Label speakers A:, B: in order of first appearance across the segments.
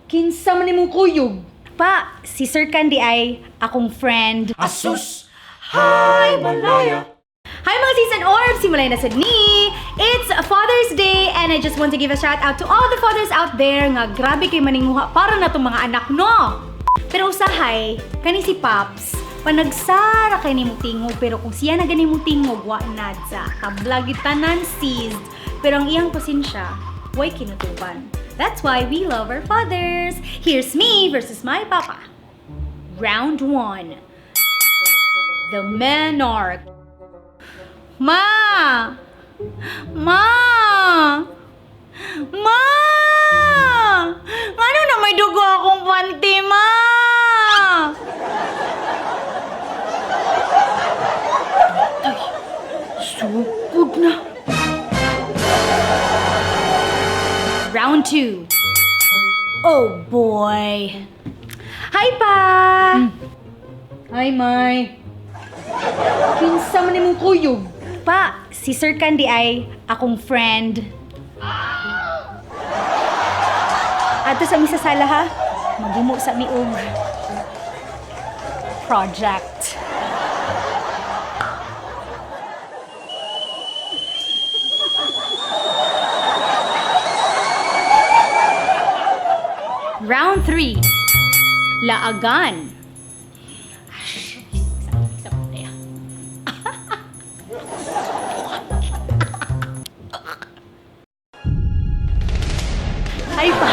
A: Kinsa man imong kuyog? Pa, si Sir Candy ay akong friend.
B: Asus! Hi, Malaya!
A: Hi mga sis and orbs! Simulay na sa ni! It's Father's Day and I just want to give a shout out to all the fathers out there nga grabe kay maninguha para na tong mga anak, no! Pero usahay, kani si Pops, panagsara kay nimo tingog, pero kung siya na gani mo tingog, wa nadsa. Tablag tanan seized. Pero ang iyang pasensya, way kinutuban. That's why we love our fathers. Here's me versus my papa. Round 1. The Menarch. Ma! Ma! Ma! Ano na may dugo akong panty, ma? Ay, sugod na. Round 2. Oh boy. Hi, pa! Hi, Mai. Kinsa man imong kuyog? Pa, si Sir Candy ay akong friend. Ato sa mi sa sala ha. Maghimo sa mi og project. Round 3. Laagan. Ay pa.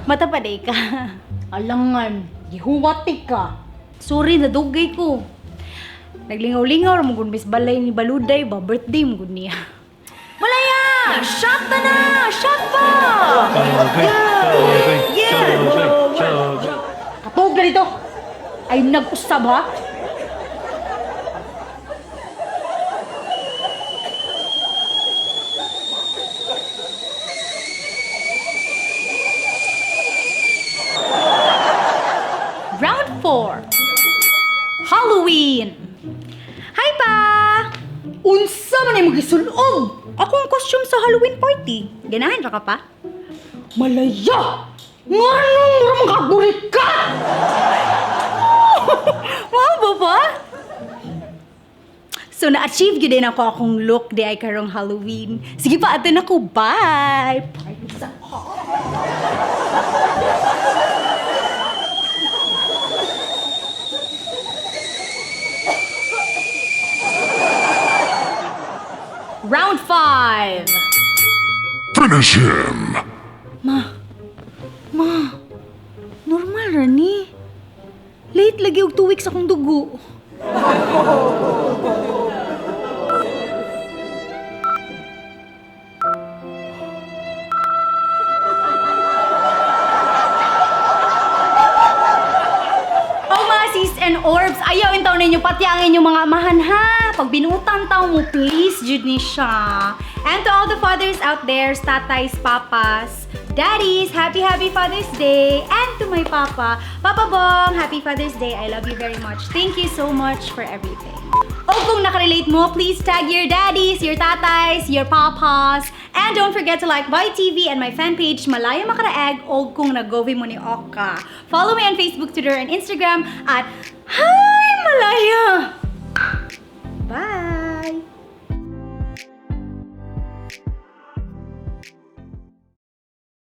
A: Mata pa day ka. Alangan, gihuwati ka. Sorry, nadugay ko. Naglingaw-lingaw ra mo gud bis balay ni Baluday ba birthday mo gud niya. Malaya! Shot ta na! Shot pa! Yeah! Katog na dito! Ay nag-usab ha? Round 4. Halloween. Hi pa! Unsa man imong gisulob? Akong costume sa Halloween party. Ganahan ra ka pa? Malaya! Nganong mura man kagurit ka? Wow ba pa? So na-achieve gyud din ako akong look di ay karong Halloween. Sige pa, ato na ko. Bye! Party sa Round 5.
C: Finish him!
A: Ma, ma, normal ra ni. Late lagi og 2 weeks akong dugo. Oh mga sis and orbs, ayaw intaw ninyo pati ang inyong mga amahan ha. Pag binutan taw mo, please, jud ni siya. And to all the fathers out there, tatays, papas, daddies, happy happy Father's Day. And to my papa, Papa Bong, happy Father's Day. I love you very much. Thank you so much for everything. O kung nakarelate mo, please tag your daddies, your tatays, your papas. And don't forget to like my TV and my fan page, Malaya Makaraeg, o kung nag-govi mo ni Oka. Follow me on Facebook, Twitter, and Instagram at Hi Malaya! Bye!